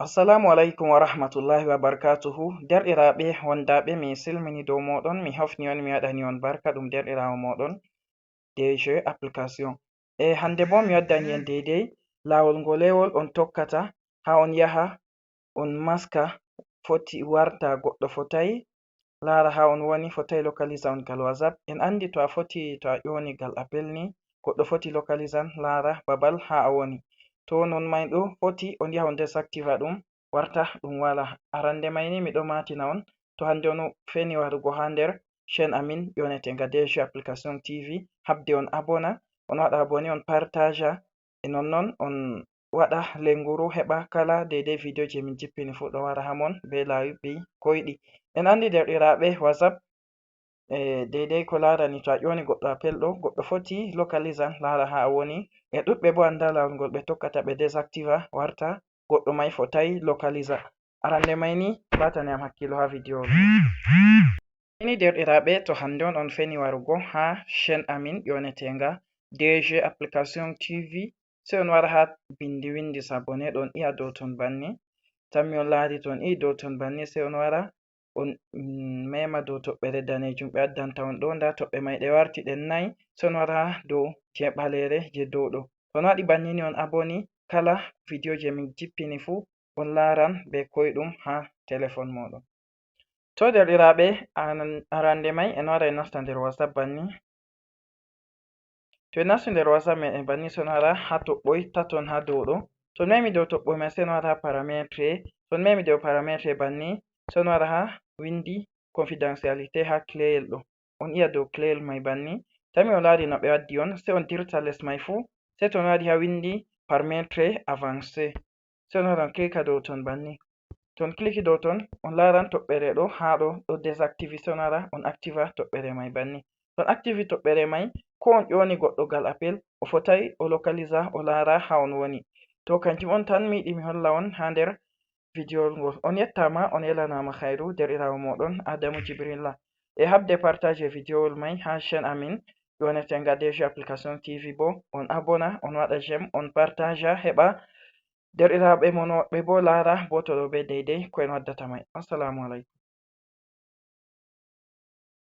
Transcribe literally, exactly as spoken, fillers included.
Assalamu alaikum wa rahmatullahi wa barakatuhu. Derɗiraaɓe wondaaɓe, mi silmini dow mooɗon, mi hofni on, mi waɗani on barka, ɗum derɗiraawo mooɗon D J Application. E hannde boo mi waddani en deydey laawol ngolewol on tokkata haa on yaha on maska foti warta goɗɗo fotayi. Laara haa on woni, fotayi localisa on gal WhatsApp. En anndi to a foti, to a ƴooni gal appel ni, goɗɗo foti localisan laara babal haa a woni. To non may ɗo foti on yaha on désactiva ɗum, warta ɗum wala. Arande may ni miɗo matina on, to hannde on feni warugo haa nder chaîne amin ƴonetenga D J Application T V, habde on abona, on waɗa abonné, on partaja, e nonnon on waɗa lenguru heɓa kala deydey video je min jippini fuu ɗo wara haa mon be laabi koyɗi. En anndi derɗiraaɓe WhatsApp, e deydey ko laarani to a ƴooni goɗɗo appel ɗo, goɗɗo foti localisan laara haa a woni. E ɗuɗɓe boo anndaa laawol ngol ɓe tokkata ɓe désactiva warta goɗɗo may fotayi localisa. Arande may ni, ɓaatani am hakkiilo haa video on. Ini derɗiraaɓe, to hannde on on feni warugo haa chaîne amin ƴonetenga D J Application T V, sey on wara haa bindi windi s'abonner ɗon i'a dow ton banni. Tammi on laari ton i dow ton banni, sey on wara on, mm, mema dow toɓɓere danejum ɓe addanta on ɗo. Ndaa toɓɓe may ɗe warti ɗen nayi, sey on wara haa dow je ɓaleere je dow ɗo. To on waɗi banni ni on aboni, kala video je min jippini fuu on laaran be koyɗum haa telefon mooɗon. To derɗiraaɓe, aran-, arande may en wara en nasta nder WhatsApp banni. To en nasti nder WhatsApp meɗen banni, sey on wara haa toɓɓoy taton haa dow ɗo. To on memi dow toɓɓoy may, sey on wara haa parametre. To on memi dow parametre banni, sey on wara haa windi confidentialité haa clé yel ɗo. On i'a dow clé yel may banni. Tammi on laari no ɓe waddi on, sey on dirta les may fuu. Sey to on wari haa windi parametre avancé. Sey on wara on klika dow ton banni. To on kliki dow ton, on laaran toɓɓere ɗo, haa ɗo, ɗo désactivé, sey on wara on activa toɓɓere may banni. To on activi toɓɓere may, ko on ƴooni goɗɗo gal appel, o fotayi o localisa, o laara haa on woni. To kanjum on tan mi yiɗi mi holla on haa nder video ngol. On yettaama, on yelanaama khayru, derɗiraawo mooɗon Adamu Jibrilla. E habde partage video may haa chaîne amin ƴonetenga D J Application T V boo, on abona, on waɗa j'aime, on partaja, heɓa derɗiraaɓe mon woɗɓe boo laara boo to ɗo be deydey ko en waddata may. Assalamu alaikum.